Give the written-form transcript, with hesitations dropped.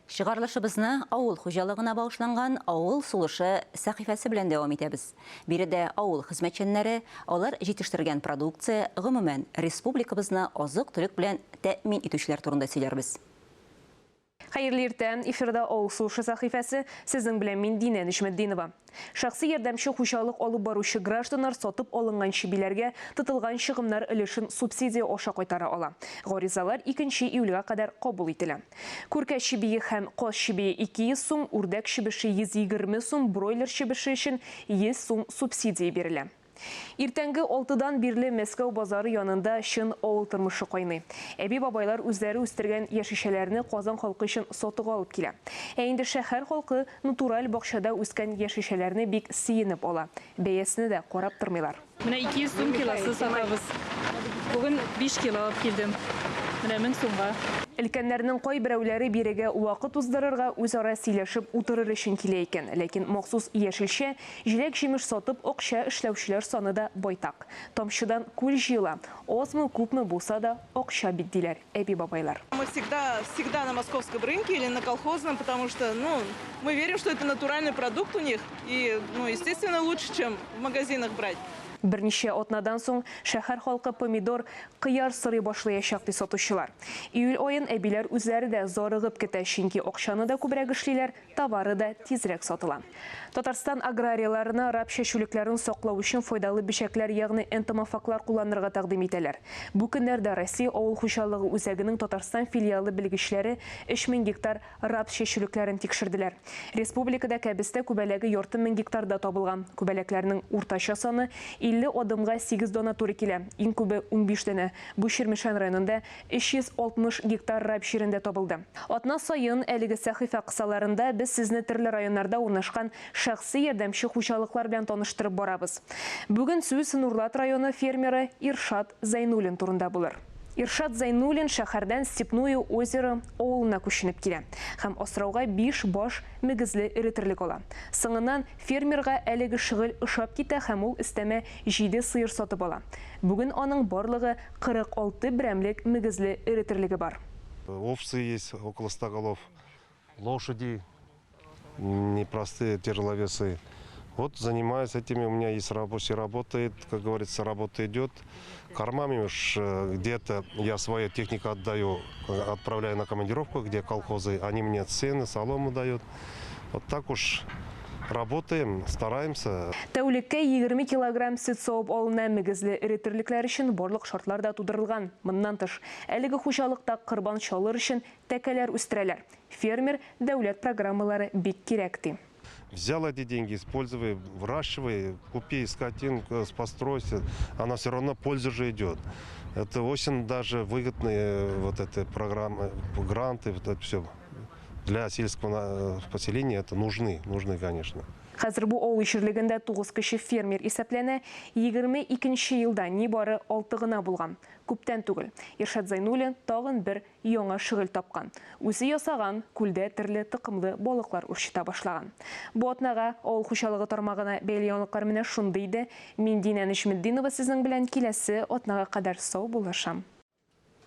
Чыгарылышыбызны авыл хуҗалыгына багышланган Авыл сулышы сәхифәсе белән дәвам итәбез. Биредә авыл хезмәтчәннәре, алар җитештергән продукция, гомумән, республикабызны азык-төлек белән тәэмин итүчеләр турында сөйләрбез. Хәерле иртә! Эфирда Авыл сулышы сәхифәсе, сезнең белән мин Динә Нөҗметдинова. Шәхси ярдәмче хуҗалык алып баручы гражданнар сатып алынган чебиләргә тотылган чыгымнар өлешен субсидия аша кайтара ала. Гаризалар икенче июльгә кадәр кабул ителә. Күркә чебие һәм каз чебие 200 сум, үрдәк чебеше 120 сум, бройлер чебеше өчен 100 сум субсидия бирелә. Иртәнге алтыдан бирле Мәскәү базары янында чын авыл тормышы кайный. Әби-бабайлар үзләре үстергән яшелчәләрне Казан халкы өчен сатуга алып килә. Ә инде шәһәр халкы натураль бакчада үскән яшелчәләрне бик сөенеп ала. Бәясенә дә карап тормыйлар. Менә 200 сум килосы сатабыз. Бүген 5 кило алып килдем. Менә 1000 сумга. Өлкәннәрнең кайберәүләре бирегә вакыт уздырырга, үзара сөйләшеп утырыр өчен килә икән. Ләкин махсус яшелчә, җиләк-җимеш сатып акча эшләүчеләр саны да байтак. Тамчыдан күл җыела, азмы-күпме булса да акча бит, диләр әби-бабайлар. Мы всегда, всегда на Московском рынке или на Колхозном, потому что, ну, мы верим, что это натуральный продукт у них и, ну, естественно, лучше, чем в магазинах брать. Берничә атнадан соң шәһәр халкы помидор, кыяр сорый башлаячак, ди сатучылар. Июль аен әбиләр үзләре дә зарыгып көтә, чөнки акчаны да күбрәк эшлиләр, товары да тизрәк сатыла. Татарстан аграрийларына рапс чәчүлекләрен саклау өчен файдалы бөҗәкләр, ягъни энтомофаглар кулланырга тәкъдим итәләр. Бу көннәрдә Россия авыл хуҗалыгы үзәгенең Татарстан филиалы белгечләре 3000 гектар рапс чәчүлекләрен тикшерделәр. Республикада кәбестә күбәләге ярты мең гектарда табылган. Күбәләкләрнең уртача саны 50 адымга 8 данә туры килә, иң күбе 15 данә. Бу Чирмешән районында 360 гектар раб җирендә табылды. Атна саен әлеге сәхифә кысаларында без сезне төрле районнарда урнашкан шәхси ярдәмче хуҗалыклар белән таныштырып барабыз. Бүген сүз Нурлат районы фермеры Иршат Зәйнуллин турында булыр. Иршат Зәйнуллин шәһәрдән Степное Озеро авылына күченеп килә һәм асрауга биш баш мөгезле эре терлек ала. Соңыннан фермерга әлеге шөгыль ошап китә һәм ул өстәмә җиде сыер сатып ала. Бүген аның барлыгы 46 берәмлек мөгезле эре терлеге бар. Овцы есть около 100 голов, лошади непростые, тяжеловесы. Вот занимаюсь этими, у меня есть рабочий, работает, как говорится, работа идет. Кормами уж где-то я свою технику отдаю, отправляю на командировку, где колхозы, они мне цены, солому дают. Вот так уж работаем, стараемся. Тәүлеккә 20 килограмм сөт савып алына, мөгезле эре терлекләр өчен барлык шартлар да тудырылган. Моннан тыш, әлеге хуҗалыкта корбан чалыр өчен тәкәләр үстерәләр. Фермер дәүләт программалары бик кирәк, ди. Взял эти деньги, используй, выращивай, купи скотинку, постройся, она все равно пользу же идет. Это очень даже выгодные вот эти программы, гранты, вот это все. Для сельского поселения это нужны, нужны, конечно. Хәзер бу авыл җирлегендә 9 кеше фермер исәпләнә, 22 нче елда нибары 6 гына булган. Күптән түгел Иршат Зәйнуллин тагын бер яңа шөгыль тапкан. Үзе ясаган күлдә төрле токымлы балыклар үрчетә башлаган. Бу атнага авыл хуҗалыгы тармагына бәйле яңалыклар менә шундый иде. Мин Динә Нөҗметдинова сезнең белән киләсе атнага кадәр саубуллашам.